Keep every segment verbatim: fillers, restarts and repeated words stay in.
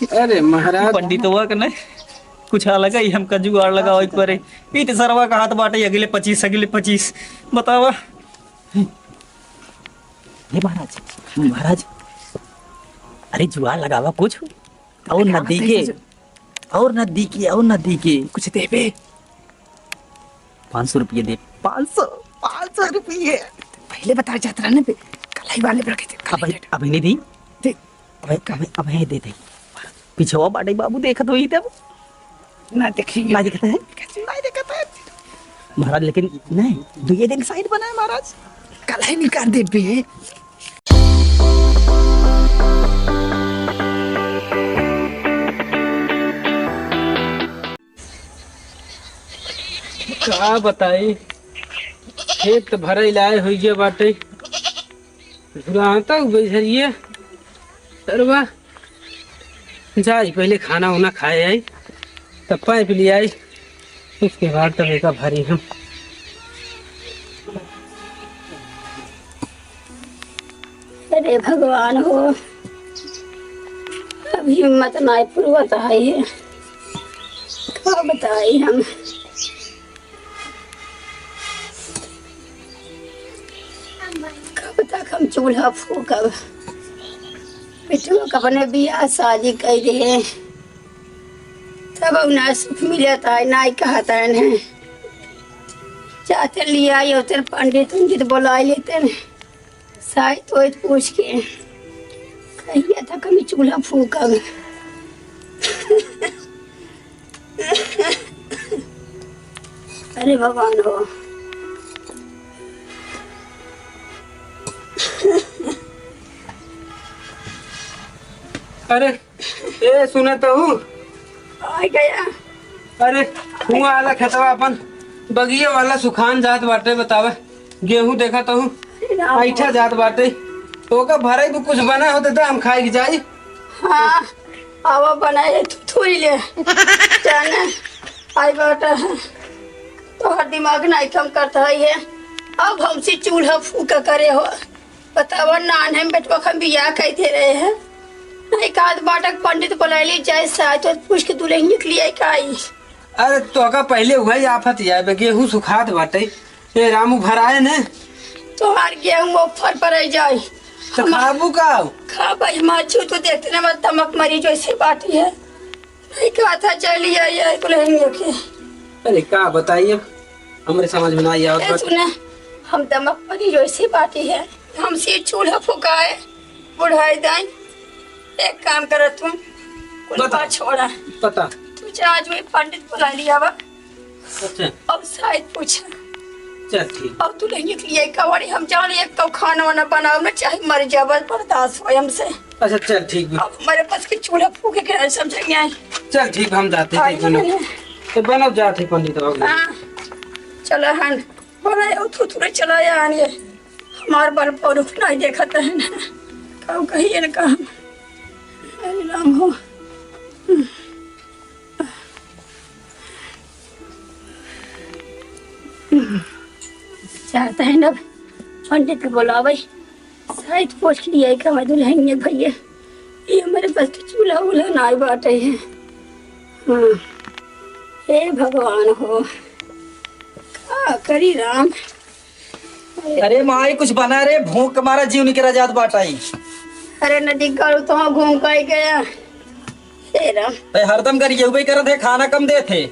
अरे महाराज। पंडितवा के नहीं, कुछ अलग ही हमका जुगाड़ लगावे के परे। ई त सरवा कहत बाटे अगले पच्चीस, अगले पच्चीस। बतावा। हे महाराज, महाराज, अरे जुगाड़ लगावा कुछ। और नदी के, और नदी के, और नदी के। कुछ देबे? पाँच सौ रुपये दे। पाँच सौ, पाँच सौ रुपये। पहले बता जात रहा ना बे, कलाई वाले पर के दे, कलाई अबे, वाले। अबे नहीं दी। दे। अबे, अबे, अबे दे दे। पिछवा बाटे बाबू, देखत होई तब। ना देखी। ना देखत है? ना देखत है। महाराज, लेकिन नहीं, दुए दिन साइड बना है महाराज। कलाई निकाल दे बे। का बताई, खेत भरे लाए होइए बाटे, घुराता हूँ बैठरिए। सरवा, जाई पहले खाना उना खाए आई, तब पाइप ले आई, उसके बाद तब एका भरी हम। अरे भगवान हो, अब हिम्मत नाई पुरवत है, का बताई हम। कब तक हम चूल्हा फूकब? बिटुआ के अपने बियाह शादी कई दे, तब ना सुख मिलत है, ना ही कहत है ने। जाते लिया, उतर पंडित उंडित बोला लेते ने। साइत वाइत पूछ के कहिया तक हम चूल्हा फूकब। अरे भगवान हो। अरे, ए, सुने तो हूँ। आ गया। अरे, हुआ आला खेतवा अपन बगिया वाला सुखान जात बाटे, बतावे। गेहूं देखा तो हूँ, अरे राम। ऐठा जात बाटे। ओका भराई तो कुछ बना होते तो हम खाए के जाई। हाँ, आवा बनाए तू थोड़ी ले। जाने, आई बाटा है। तोहर दिमाग नहीं काम करता है ये। अब हमसे चूल्हा फूका करे हो। बतावा, नान्हे में बेटवा के हम बियाह कई दे रहे हैं। नहीं, एक आध बाटक पंडित बुलाइली जाए, साइत वाइत पूछ के दुल्हन निकली आई का आई। अरे, तोका पहले वही आफत आए बे, गेहूं सुखात बाटे। ए रामू, भराए ने? तोहार गेहूं वो फर पर आई जाए। तो हम खाबू का? खा भाई, हमार छू तो देखते ना, हमार तमक मरी जो ऐसे बाटी है। नहीं, का था, चली आई, आई दुल्हन के। अरे, का बताइए, हमरे समझ में ना आवत ए, बात। सुने, हम दमक परी जो ऐसी बाटी है, हमसे चूल्हा फुकाए, बुढ़ाई दाई। एक काम कर तू, कुल बता। बात छोड़ा। बता। तू जा, आज वही पंडित बुला लिया बा। अच्छा। और साइत पूछा। चल, ठीक। और तू लइके लिए कवाड़ी, हम जान एक तो खाना वाना बनाओ ना, चाहे मर जाबा, बर्दाश्त हो हमसे। अच्छा, चल, ठीक बा। अब हमारे पास के चूल्हा फूके के नहीं समझेंगे। चल, ठीक, हम जाते हैं, आई ठीक, बनो। बने। तो बनो, जाते हैं, पंडित बाबू। हाँ, चला हन। बड़ा ये थुथुरे चला यार ये। हमार बल पर रुख नहीं देखत है ना। कहू कहिए ना काम। अरे राम हो। चाहते हैं ना पंडित के बुलावे। साइत पूछ लिया है कि हमारे दुल्हनिया भैया, ये हमारे पास तो चूल्हा वूल्हा नाई बाटे है। हाँ। हे भगवान हो, का करी राम। अरे माई, कुछ बना रे, भूख के मारा जीव निकरा जात बाटाई। अरे नदी गड़ू तो घूम के गया। हे राम। ए, हरदम गरियउबे करत है, खाना कम देत है।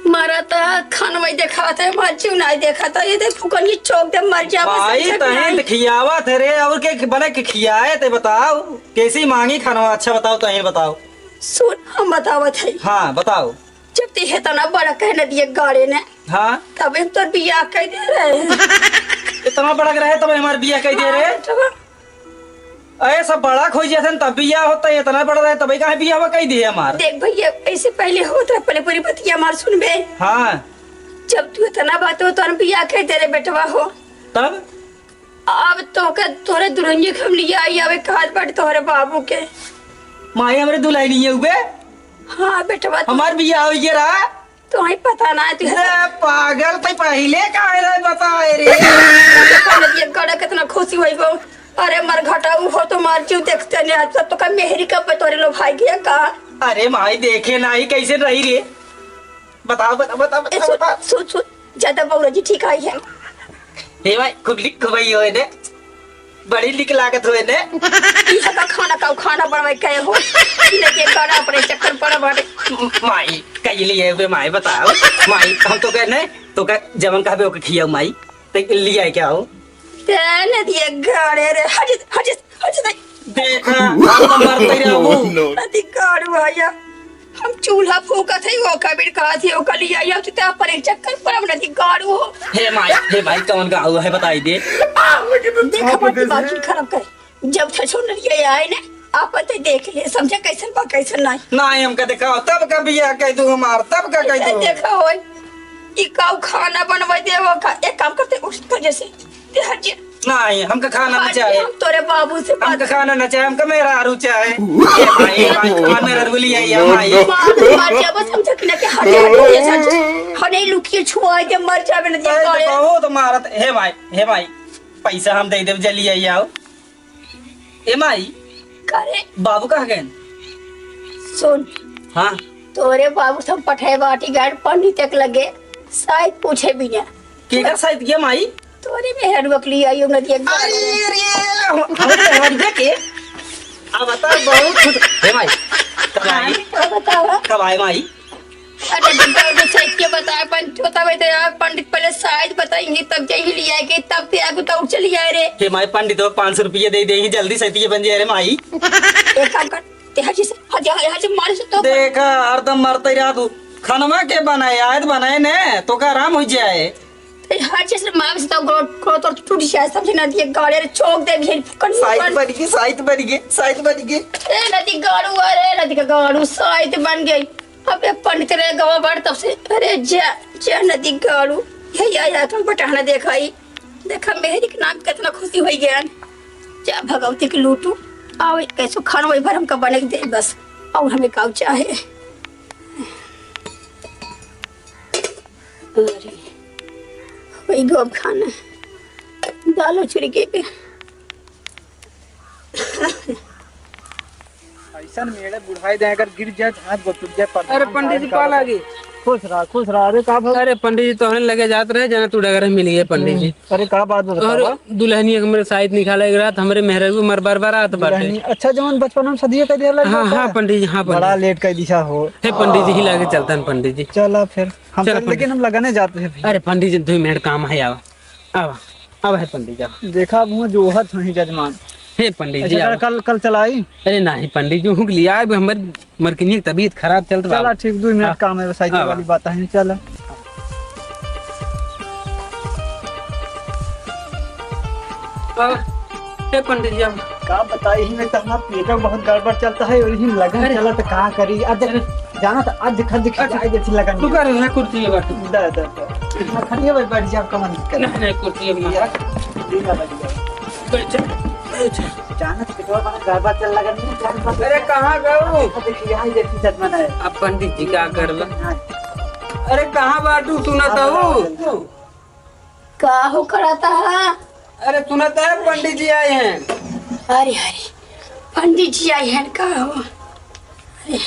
मारा त खानवा ही देखात है, मार जीव नाई देखात है। ये देख फुकन, ये चौक दे मर जावा, भाई, सही से तहें नहीं। त खियावत है रे, और के बने के खियाए ते बताओ, कैसी मांगी खानवा? अच्छा बताओ, तहें बताओ। सुन, हम बतावत है। हाँ, बताओ। जब ते इतना बड़ा कह न दिए गाड़े ने, हाँ। तब हम तोर बियाह कह दे रहे हैं। इतना बड़ा रहे तब हमार बियाह कह दे रहे। हाँ, बेटवा। अरे, सब बड़ा खोई जैसे तब बियाह होता है, इतना बड़ा रहे तब काहे बियाह कह दिए हमार? देख भैया, ऐसे पहले होत रहे, पहले पूरी बतिया हमार सुनबे। हाँ। जब तू इतना बात हो तो हम बियाह कह दे रहे बेटवा हो। तब? अब तोके तोरे दुल्हनिया के हम लिया आई, अबे कहत बाटे तोहरे बाबू के। माई, हमरे दुल्हनिया हुए? हाँ बेटवा, तू हमार बियाह हो गया रहा। तोहई पता ना है, तू ले पागल, तै पहिले काहे नहीं बताए रे? ये गड़ा कितना खुशी होई बो। अरे मरघटा, उ हो तो मार चू देखते नहीं, आज तक तो का मेहरी का पे तोरे लो भाई गया का? अरे माई, देखे नाही, कैसे रही रे? बताओ, बताओ, बताओ, ए, बताओ, सुन, बताओ। सुन, सुन, ज्यादा बउरा जी ठीक आई है। हे माई, खूब लिख भाई होए ने, बड़ी लिख लागत होए ने। ई हका खाना का खाना बनवाई कहे हो? ई लेके गाना अपने चक्कर पड़ बाटे। माई, कहीं लिए हुए माई, बताओ। माई, हम तो कहने, तो कह, जवन कहबे ओके खियाओ माई। ते लिया क्या हो? ते नदिया गाड़े रे, हट, हट, हट, हट। देखा, हम तो मरते रहबू। No, no। नदी गाड़ू भैया, हम चूल्हा फूकत है, वो कबीर कहा थी, वो कली आई, अब ते पर एक चक्कर पर हम नदी गाड़ू हो। हे माई, हे माई, कौन गाँव है, बताई दे। देख, बाकी बाकी खराब करे। जब ससुर नदिया आए ने, आप ते देख ले, समझे कैसन बा, कैसन नहीं। नहीं, हमका दिखाओ, तब का बियाह कह दू हमार, तब का कह ए, दू। देखा होय, ई काऊ खाना बनवा दे, वो खा, एक काम करते, उठ तो जैसे, ते हट जा। नहीं, हमका खाना न आज चाहे। हम तोरे बाबू से बात हमका खाना न चाहे, हमका मेहरारू चाहे। ए भाई, ए भाई, हमार मेहरारू ले आई, हम आई। मार, मार जा, बस हम थकी ना के हट जा, हट जा, हट जा। हने लुकिए छुआ के मर जावे न दिया ए, तो काहे। बहुत मारत, हे भाई, हे भाई, पैसा हम दे देब, जल्दी आई आओ। ए माई, का रे? बाबू कहाँ गए? सुन। हाँ। तोरे बाबू सब पठे बाटी गए पंडित एक लगे, शायद पूछे भी ना। के का शायद गया माई? तोरे मेहर बकली आई उंगलिया के अरे रे, हम, हम मेहर के? अब बता, बहुत खुश। हे माई, कब आई? हाँ, तो बतावा। कब आए माई? अरे बेटा, तो सही के बताए, पंडित बतावे तो यार, पंडित पहले शायद बताएंगे, तब जाएंगे ले आएंगे, तब ते आगू तो चली आए रे। हे माई, पंडित हो, पाँच सौ रुपये दे देंगे, जल्दी सैतिये बन जाए रे माई। एक काम कर, ते हजी से, हजी, हजी, हजी मारे से तो देखा, हरदम मरते रहा तू। खानवा के बनाए, आयत बनाए ने, तो का आराम हो जाए। ते हजी से मारे से तो गोड़, गोड़ तोर टूट जाए, समझे ना, दिए गाड़े रे, चौक दे भी फुकन साइत फुकन। बन गए, साइत बन गए, साइत बन गए। ए, नदी गाड़ू, अरे, नदी का गाड़ू, साइत बन गई। अब ये पंडित रह गवा बाड़ तब से, अरे जा, जा नदी गाड़ू, ये या, या तुम बटहना देखाई। देखा मेहरी के नाम कितना खुशी होई गया। जा भगवती के लूटू, आओ कैसो खान वही भर हमका बने के दे बस, और हमें काऊ चाहे। अरे, वही गो अब खाना, दाल उचड़ी के। ऐसन मेरे बुढ़ाई दे, अगर गिर जाए तो हाथ गोड़ टूट जाए, पर अरे पंडित जी, पा लागी। खुश रहा, खुश रहा। अरे का भा-, अरे पंडित जी, तोहरे लगे जात रहे, जना तू डगरे मिल गए पंडित जी। हम्म, अरे का बात बतावा? अरे दुल्हनिया के मेरे साइत निकाला एक रात, हमरे मेहररू मर बर बरात बाटे। दुल्हनिया, अच्छा जवन बचपन में सदिया कर दिया लग हाँ, जाता हाँ है। पंडित जी, हाँ पंडित बड़ा जी। लेट कर दिशा हो। हे पंडित जी, ही लागे चलतन पंडित जी। चला फिर। हम चल तो, पंडित। लेकिन हम लगने जाते हैं फिर। अरे पंडित जी, दो मिनट काम है, आवा। आवा, आवा है पंडित जी, आवा। देखा, अब हुआ जो हत वहीं जजमान। हे पंडित जी, ऐसा आवा। कल, कल चलाई? अरे नहीं पंडित जी, हुक लिया, अब हमर मरकिनिया की तबीयत खराब चलत बा। चला ठीक, दो मिनट हाँ। काम है, बस आई आवा। वाली बात है, चला। आवा। ए पंडित जी, हम का बताई, ही में तो हमार पेट में बहुत गड़बड़ चलता है और ही लगन अरे। चला तो का करी। आज अरे। जाना तो आज दिखा, दिखा, अच्छा। आज जैसी लगन तू कर, मैं कुर्सी पे बैठू। दे, दे, दे। मैं खड़ी है भाई, बैठ जा, कमन कर। नहीं, नहीं, कुर्सी पे या, बैठ। ठीक है, बैठ जा। बैठ, बैठ। जाना तो पेट में गड़बड़ चल लगन नहीं, जान पर अरे, कहाँ गऊ? देखिए, यहाँ जैसी जजमान है। अब पंडित जी का करबा? हाँ। अरे, कहाँ बाटू, सुनत हाँ, हऊ? बताओ, जल्दी। का हो करता है? अरे सुनत है, पंडित जी आए हैं। अरे, अरे, पंडित जी आए हैं का हो? अरे,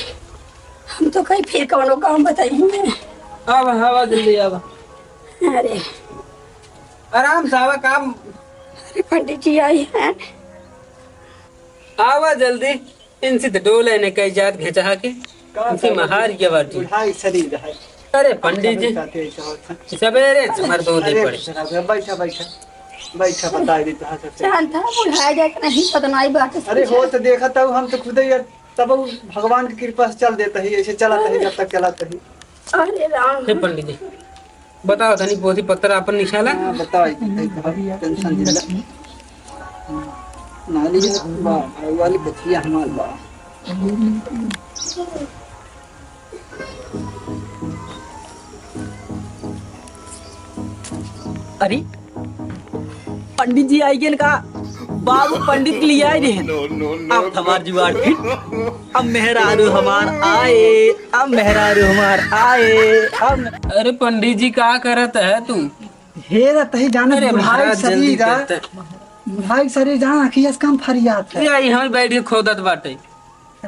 हम तो कहीं फिर कौनो काम बताई हूँ मैं। आवा, आवा, जल्दी आवा। अरे। आराम से आवा, काम। अरे, पंडित जी आए हैं। आवा जल्दी। इनसे तो डोले ने कई जात घेचा के। का इनसे करी? महार के बाटी। बुढ़ाई शरीर है। अरे पंडित जी, साथे ऐसा होता। सवेरे से मर दो दे अरे पड़े। खुश रहो, बैठा, बैठा। बैठा, बता दी तो हाँ सबसे। जानता है, बुढ़ाई जाए के नहीं, पता नहीं बात है। अरे हो तो देखा तब हम तो खुद ही यार, तब वो भगवान की कृपा से चल देता ही, ऐसे चलाता ही, जब तक चलाता ही। अरे राम। हे पंडित जी, बताओ तनी पोथी पत्तर आपन निकाला। हाँ, बताओ, एक, एक, एक, टेंशन जिला। नाली बा, भाई वाली बचिया हमार बा। अरे, पंडित जी आई गेन का? बाबू पंडित के लिए आए रहे। No, no, no, अब हमार जुआर फिट। अब मेहरारू हमार आए, अब मेहरारू हमार आए, अब अरे पंडित जी का करत है तू? हे रे, तही जानत अरे बुढ़ाई महाराज, जल्दी शरीर आ, करते। बुढ़ाई शरीर जान आँखिया से कम फरियात है। ये आई हमें बैठ के खोदत बाटे।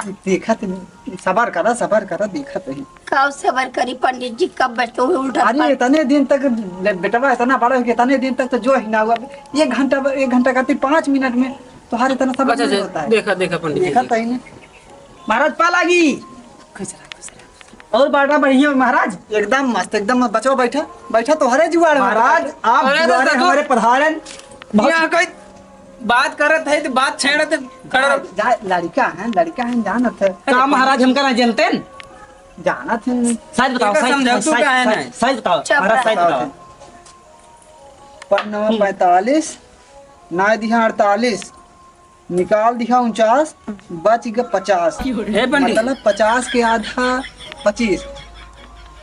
देखत नहीं, सबर करा, सबर करा, देखत नहीं। का सबर करी पंडित जी, कब बैठते हुए उल्टा अरे, पड़- इतने दिन तक ले-, बेटवा इतना बड़ा हो गया, इतने दिन तक तो जो ही ना हुआ। एक घंटा, एक घंटा खातिर पाँच मिनट में तोहार इतना सबर अच्छा, नहीं अच्छा, होता है। देखा, देखा पंडित जी, देखा देखा। तही नहीं। महाराज पा लागी। खुश रहा, खुश रहा। और बाटा बढ़िया महाराज? एकदम मस्त, एकदम मस्त। बचवा बैठा, बैठा तोहरे जुआड़ में। महाराज, आप अरे, जुआरे तो हमारे पधारन। बहुत यहाँ कोई बात करत है तो बात छेड़त खड़ा रहो। जा, लड़का है, लड़का है, जानत है। का महाराज हमका ना जानते हैं? जानत है। साइज बताओ, एकर साइज, समझौतू साइज, का है साइज, ना? साइज बताओ, चुप महाराज, रह। साइज बताओ। पन्ना हम्म। पैंतालीस, ना दिहा अड़तालीस, निकाल दिहा उनचास, बच गया पचास। हे पंडित। मतलब पचास के आधा पच्चीस।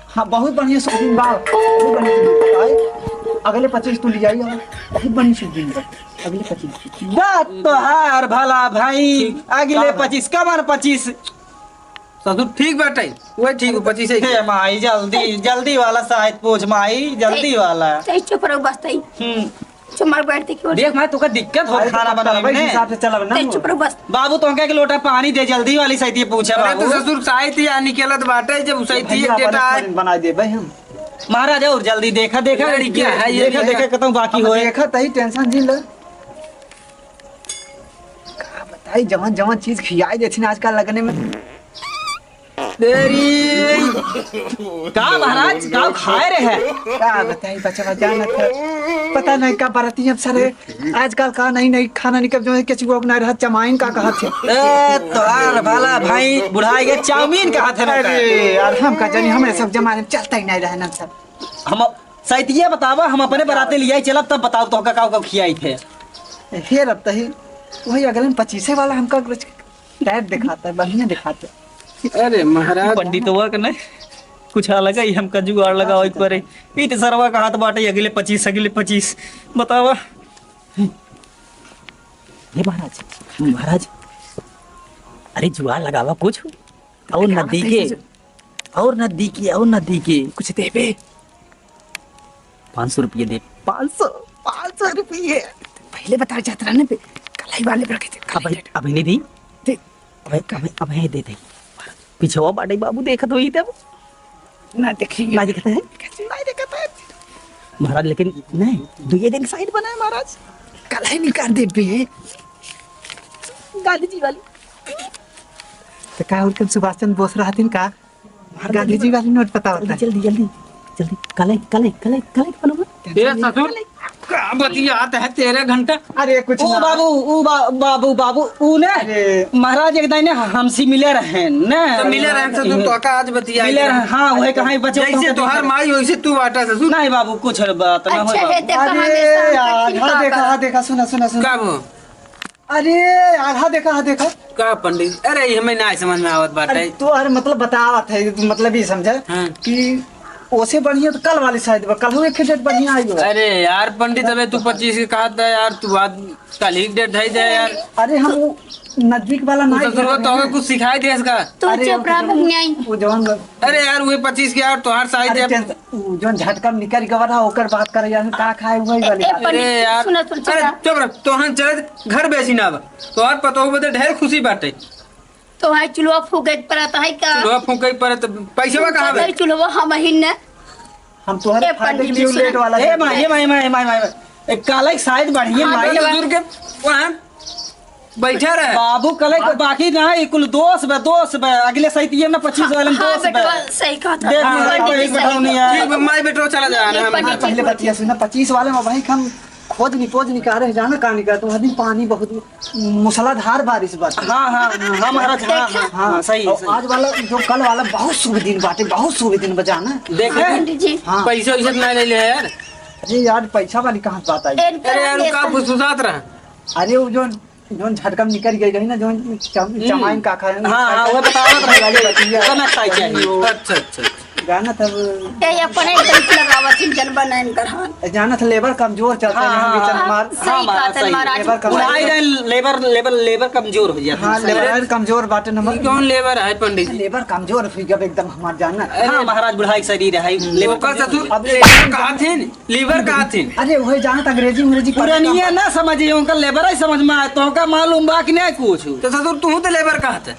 हाँ, बहुत बढ़िया शुभ दिन बा, बहुत बढ़िया शुभ दिन बा। अगले पच्चीस तू ले आई, बहुत बढ़िया शुभ दिन बा। अगले पच्चीस। बात तोहार भला भाई, ठीक। अगले का बा? पच्चीस, कमर पच्चीस। ससुर ठीक बाटे, वही ठीक, पच्चीस है। हे माई, जल्दी, जल्दी वाला साइज पूछ माई, जल्दी वाला। तई चुप रहो बस, तई। हम्म। चुप मार बैठ, देखियो। देख माई, तोका दिक्कत हो अरे, खाना तो बनावे चलबै में। हिसाब से चलब ना। तई चुप रहो बस। बाबू, तोहका एक लोटा पानी दे, जल्दी वाली सैती पूछे अरे, बाबू। तो ससुर साइती आ निकलत बाटे, जब सैती भैया, एक डेटा अपने आए। थोड़े बना देबै हम। महाराज, और जल्दी देखा, देखा, लड़किया है ये देखा, भी है। देखा, कतौ बाकी अब होए। देखा, तई टेंशन जी ले। का बताई, जवन जवन चीज खियाई देथिन आजकल लगने में। तेरी का महाराज, का खाए रहे? का बताई बचवा, जानत है, पता नहीं का बरती अब सारे आजकल का नई नई खाना निकल जो है, केचुआ बना रहा, चमाइन का कहत है। ए, तोहार भला भाई, बुढ़ाई के चाउमीन कहत है ना। अरे यार, हम का जानी, हमरे सब जमाने में चलता ही नहीं रहे ना सब। हम सैतिया बतावा, हम अपने बराते लियाई चलब, तब बताओ तोहका का का खियाई थे। हेर अब तही वही अगले में पच्चीसे वाला हमका कुछ टाइट दिखाता है, बढ़िया दिखाता है। अरे महाराज। पंडितवा के नहीं, कुछ अलग ही हमका जुगाड़ लगावे के परे। ई तो सरवा कहत बाटे अगले पच्चीस, अगले पच्चीस। बतावा। हे महाराज, महाराज, अरे जुगाड़ लगावा कुछ। और का नदी बताई के, ससुर? और नदी के, और नदी के। कुछ देबे? पाँच सौ रुपये दे। पाँच सौ, पाँच सौ रुपये। पहले बता जात रहा ना बे, कलाई वाले पर के थे, कलाई अबे, वाले। अबे नहीं दी। दे। अबे, अबे, अबे दे दे। पिछवा बाटे बाबू, देखत होई तब। ना देखिए। ना देखत है? ना देखत है। महाराज, लेकिन नहीं, दुए दिन साइड बना है महाराज। कलाई निकाल दे बे। गांधी जी वाली। तो का उनके सुभाष चंद्र बोस रहतिन का? गांधी जी वाली नोट पता होता है। जल्दी, जल्दी, जल्दी, जल्दी। कलेक्ट, कलेक्ट, कलेक्ट, कलेक्ट करो ना। ए ससुर, का बतियात है तेरे घंटा? अरे कुछ ओ ना। बाबू, ओ बा-, बाबू, बाबू, ऊ ने अरे। महाराज एक दाई ने हमसे मिले रहे ने। तो मिले रहे ससुर, तो का आज बतिया मिले रहे, हाँ, वही कहाँ बच्चों जैसे को तोहार देखा। माई वैसे तू बाटा ससुर। नहीं बाबू, कुछ बात ना हो अच्छा, बाबू। हे देखो, अरे हमेशा हमका यार, हाँ खिलता देखा, था। हाँ देखा, सुना, सुना, सुना। का वो? अरे यार, हाँ देखा, हाँ देखा। का पंडित? अरे, ये हमें ना समझ में आवत बाटे। अरे, तो अरे, मतलब बतावत है, मतलब ये समझा हाँ। कि ओसे बढ़िया तो कल वाली साइड पर, कल हुए खिचट बढ़िया आई हो। अरे यार पंडित, अबे तू पच्चीस के कहा था यार, तू बात कल ही डेट है दे यार। अरे हम वो नजदीक वाला वो ना तो ही जरूरत है। हमें कुछ सिखाई दे इसका। तू अरे चुप रहा, वो भंगियाई। वो जवान लोग। अरे यार, वही पच्चीस के यार, तोहार साइज अरे है। टेंशन उ जोन झटका में निकल गवा रहा, ओकर बात करे यार, का खाए वही वाली ए, बात। पंडित, अरे यार। सुनो, सुनो, अरे, चुप रह। चुप रह, तोहन चले घर बेसी ना बा। तोहर पतोह बदे ढेर खुशी बाटे। तोहर चूल्हा फूके के परत है का? चूल्हा फूके के परत, पैसवा कहाँ बे? चूल्हा हम ही ने। हम तोहरे ए, फायदे के पंडित जी, लिए सुनो। लेट वाला ए, माई, ए, माई, माई, माई, माई। ए, काला एक साइड बढ़िया, हाँ, माई। तो बुजुर्ग के वहाँ बैठा रहे। बाबू, कले के बाकी ना, ई कुल दोस्त बा, दोस्त बा। अगले सैतिये में पच्चीस वाले में हाँ, दोस्त बा। बेटवा, सही कहा था। देख, हाँ, माई, पंडित कोई जी, सही बैठाऊ नहीं कहा। है। ठीक बा, माई, बेटवा चला जा, हम हाँ, पहले पच्चीस पतिया सुना, पच्चीस वाले में भाई हम खोज नहीं, पोज नहीं कह रहे, जाना कहाँ नहीं कहा, तो वह दिन पानी बहुत मूसलाधार बारिश बा। हाँ, हाँ, हाँ, हाँ, महाराज, हाँ, देखा? हाँ, हाँ, सही, और सही। आज वाला जो कल वाला बहुत शुभ दिन बाटे, बहुत शुभ दिन बा जाना। देखे? हाँ, पंडित जी। हाँ। पैसा वैसा ना ले ले यार। अरे यार, पैसा वाली कहाँ बात आई? इनका अरे यार, हमेशा का फुसफुसात रहा? अरे वो जो जोन झटका में निकल गई रही ना, जोन चम-, हम्म। चमाइन का खाए ना, हाँ, हाँ, वो बतावत रहे वाली बतिया। कनक खाई चाहिए। अच्छा, अच्छा, अच्छा। जाना था वो। ए, ये अपने एकदम लगावत ही जन बनाइन कर, हाँ। जाना था लेबर कमजोर चलता हाँ, नहीं, हाँ, बेचन हाँ। मार। सही हाँ, बात है, सही। महाराज। लेबर कमजोर। बुढ़ाई रहे, लेबर, लेबर, लेबर कमजोर हो जाता है। हाँ, लेबर कमजोर बाटे नंबर। ये कौन लेबर है, पंडित जी? लेबर कमजोर हो गया एकदम हमार जाना। अरे। हाँ, महाराज, बुढ़ाई शरीर है, लेबर ओकर कमजोर। ससुर अब लेबर कहा थे न? लेबर कहा थे? अरे, वही जानत अंग्रेजी, अंग्रेजी पढ़े पुरानिया कम। ना समझे, उनका लेबर ही समझ में आए, तो का मालूम बा कि नहीं कुछ? तो ससुर, तू तो लेबर कहा थे?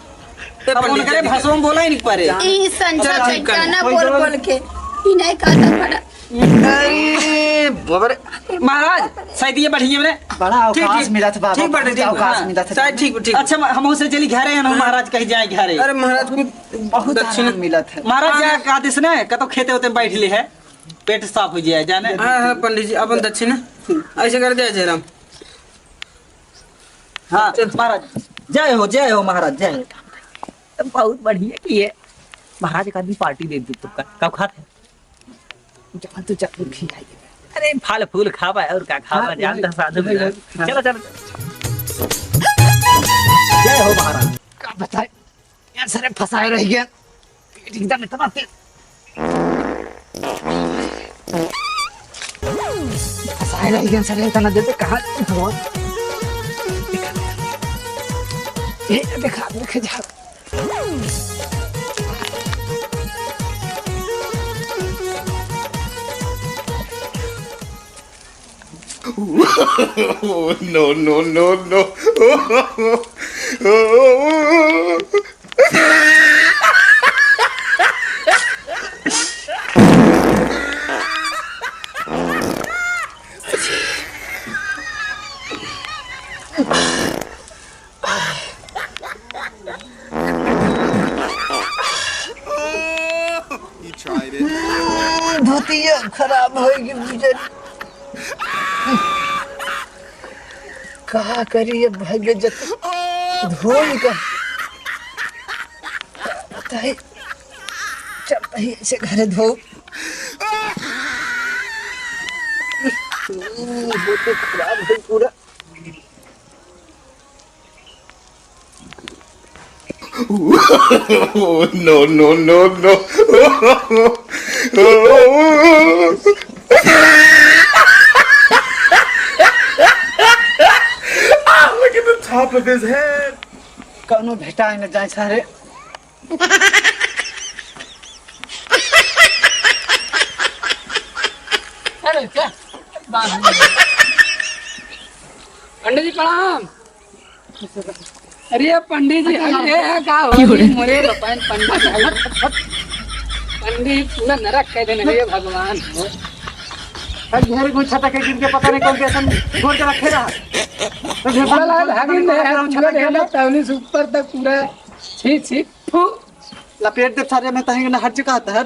अब उनकरे भाषा में बोला ही नहीं पारे। ई संचा चल, ठीक कर। गाना बोल बोल के। ई नहीं कहता बड़ा। अरे, बाबा रे। महाराज, सही दिए बढ़िया रे। बड़ा ठीक, अवकाश ठीक। मिलत बा, ठीक बाटे, बहुत ठीक बा। अवकाश हाँ, मिलत है। सही, ठीक बा, ठीक बा। अच्छा, हम उसे चली घरे, ना महाराज कहीं जाए घरे। अरे महाराज, कुछ बहुत दक्षिण आराम मिलत है। महाराज, हाँ। जा कहा दिस ने, कतो खेते होते बैठ ले है, पेट साफ हो जाए, जाने। हाँ, हाँ, पंडित जी, अपन दक्षिणा ऐसे कर दे, जयराम। हाँ, चल। महाराज, जय हो, जय हो महाराज, जय हो। बहुत बढ़िया किए। महाराज, एक आदमी पार्टी दे दे तुमका। कब खात है? जहाँ तू चकलेट खिलाई। अरे, फल फूल खावा है और का खावा, हाँ, जान तो साधु हाँ, मिला। हाँ। चलो, चलो, चलो। जय हो महाराज। का बताए? यार, सारे फंसाए रह गया। पेट एकदम इतना तेज। फंसाए रह गया सारे, इतना देर तक कहाँ भगवान? दिखा, ए, दिखा, दिखा जा। No, no, no, no. He tried it. धोतिया खराब होइ गई बिचारी। का करी अब भाग्य जत धोई का। बताई, चल तही ऐसे घरे धो। धोती खराब होइ पूरा। No, no, no, no. Ah, look at the top of his head. कौनो भेटाए न जाए सारे। अरे क्या? पंडित जी प्रणाम। अरे पंडित जी, अरे का हो? क्यों रे? मोरे बपाइन पंडित जी। पंडित पूरा नरक कह देने रे भगवान। अब घर को छटक के गिर के पता नहीं कौन कैसन घोर के रखे रहा। तो घर वाला भागिन ने पूरा छटक के ढेला तौली से ऊपर तक पूरा छी छी फू। लपेट दे सारे में तहेंगे ना हट चुका था।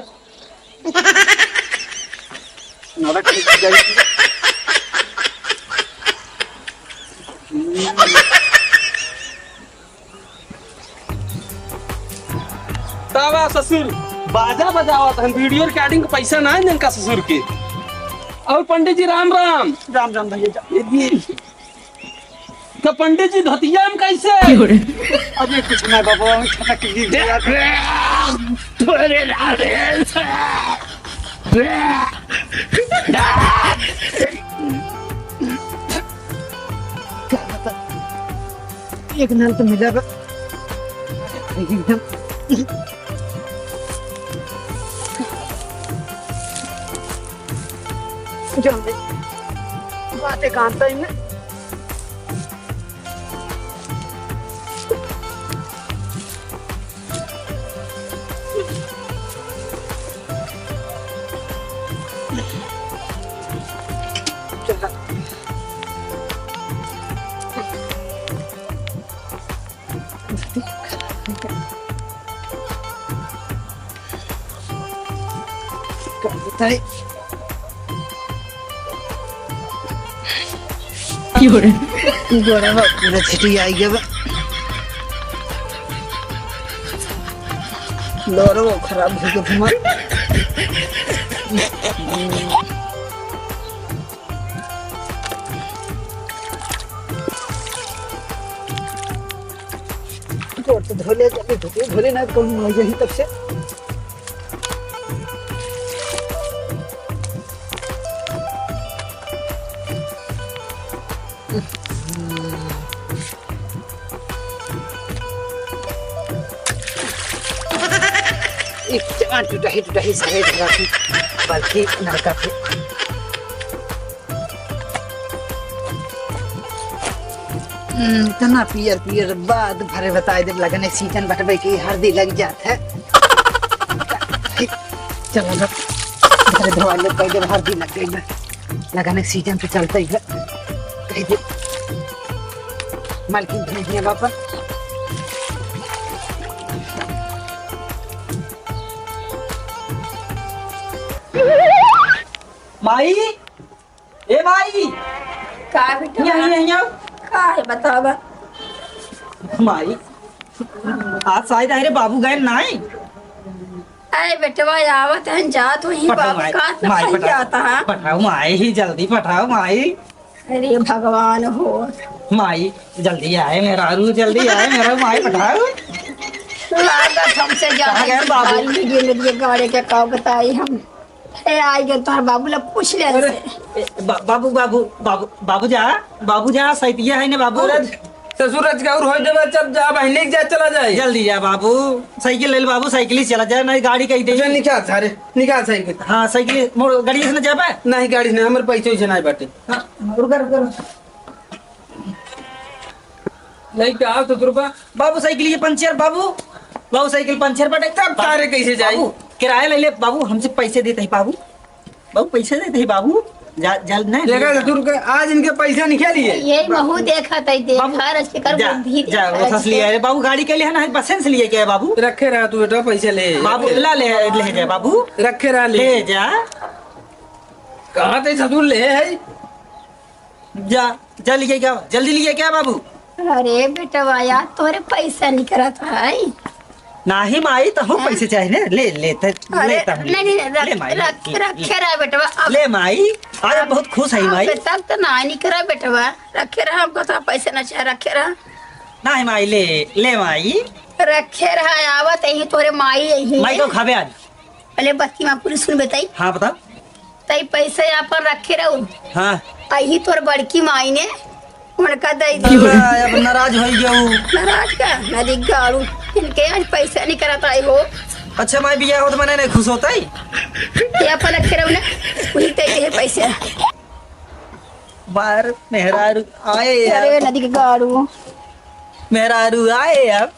नरक में जाई। तावा ससुर, बाजा बजावत हन, video recording के पैसा ना है इनका ससुर के। और पंडित जी राम राम। राम राम भैया, जा। ये दिए। तो पंडित जी धोतिया में कैसे? अरे कुछ ना बाबा, हम छटक के गिर गया। अरे राधे। क्या बता? एक नल तो मिला बा। एकदम। जाने। बातें कांता ही में। का बताई? क्यों रे? गोड़वा पूरा छिटी आई गया बा। लोरवा खराब हो गया हमार। गोड़ तो धो ले, जल्दी धो ले, धो ले ना, कौन यही तब से। एक जवान टुटही, टुटही सहे धरा थी, बल्कि नरका थे। हम्म, इतना पियर पियर बाद भरे बताए देब, लगने सीजन बटबे की हरदी लग जात है। चलो ना, भरे धोआ लो, कह देब हरदी लग गई बा। लगने सीजन तो चलते ही है, कह देब। मालकिन भेज दिया वापस। माई, ए माई। का बेटा? हियाँ, हियाँ, हियाँ। का है बतावा? माई, आज शायद अरे बाबू गए नाई। अरे बेटवा, आवत हैं, जात वहीं पठाओ बाप माई, का माई, पठाओ, जाता है। पठाओ माई, ही जल्दी पठाओ माई। अरे भगवान हो। माई, जल्दी आए मेहरारू, जल्दी आए मेहरारू, माई पठाओ। लागत हमसे ज्यादा कहाँ गए बाबू? भिखारी मिल गए, मिल गए, गाड़े के का बताई हम। ए, आई गए तोहर बाबू ला पूछ ले अरे, से। ए, बा-, बाबू, बाबू, बाबू, बाबू जा, बाबू जा, सैतिया है ने बाबू। अरे, ससुर रच का और होई देबा, जब जा, बहिनी के जा, चला जाए। जल्दी जा बाबू, साइकिल ले ले बाबू, साइकिल ही चला जाए, नहीं गाड़ी कहीं दे। अच्छा, निकाल सारे, निकाल साइकिल। हाँ, साइकिल, मोड़, गाड़ी से न जा पाए? नहीं, गाड़ी नहीं, हमारे पैसे वैसे नहीं बाटे। हाँ, रुका, रुका, रुका। नहीं, क्या हाल ससुर बा? बाबू, साइकिल ये पंचर, बाबू। बाबू, साइकिल पंचर बटे। तब तारे कैसे जाई? बाबू, किराया ले ले, बाबू, हमसे पैसे देते हैं, बाबू। बाबू, पैसे देते हैं, बाबू। जा, जा, नहीं, देखा नहीं। ससुर के, आज इनके पैसा निकालिए। यही महू देखत है, देख, बाबू, हर आज के कर जा, बुद्धि जा, देख, वो हर फंस लिया आज है। बाबू, गाड़ी के लिए है ना, बसें से लिए क्या है, बाबू? रखे रहा तू बेटा, पैसे ले। बाबू, ला ले, ले जा, बाबू। रखे रहा, ले। ले जा। कहाँ ते ससुर ले है? जा, जा लिए क्या, जल्दी लिए क्या बाबू? अरे बेटवा यार, तोरे पैसा निकरत है। नाही माई, तो हम हाँ? पैसे चाहिए ना, ले, ले, ते, अरे, ले, तब ले, नहीं, नहीं, रख, ले माई, रख, ले, ले, रखे रहा बेटवा, अब ले माई, आज हम बहुत खुश है अब माई। तक तो ना निकरा बेटवा, रखे रहा, हमको तो पैसे ना चाहे, रखे रहा। नाही माई, ले, ले माई। रखे रहा, आवत यही तोरे माई यही माई है। को खाबे आज। पहले बतिया पूरी सुन बताई। हाँ, बता। तई पैसे आपन रखे रहू। हाँ। अही तोर बड़की माई ने उनका दे दी। अरे, अब नाराज हो गयो। नाराज का? नदी गाड़ू। इनके आज पैसा निकलत आई हो। अच्छा, माई बिया होत मने नहीं खुश होता ही। ये आपन रखे रहू ना, वही दे दे पैसे। बार मेहरारू आए यार। अरे, नदी के गाड़ू। मेहरारू आए अब।